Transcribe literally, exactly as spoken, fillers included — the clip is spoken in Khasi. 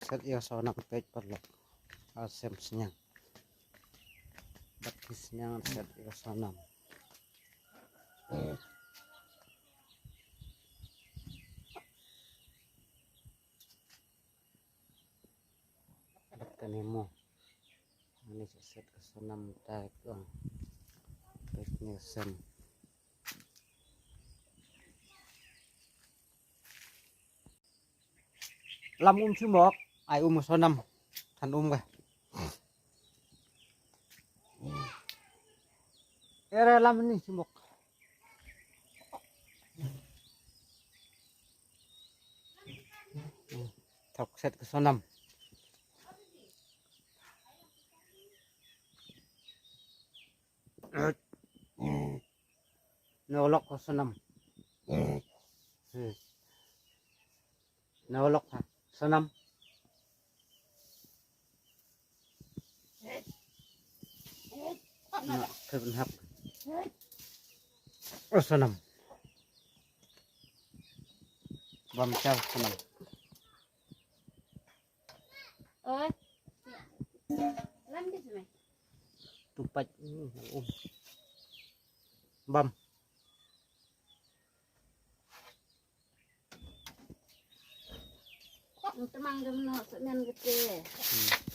set ïa ka Sonam peit paralok. Ar sem sniang. Bad ki sniang set ïa ka Sonam. Bad kane mo. Ani sa set ka Sonam tai kong. Peit ne sem. Lam um chimok, ai um Sonam. Than um ka. Ere lam ni chimok. Thok set ka Sonam. Nolok ka Sonam. Hmm. Nolok ka Sonam. Na, kebun hap. Oh, Sonam. Bam char Sonam. Oi. Lam di sini. Tupat. Hmm, um. Bam. Temang dem no semen gete. Hmm.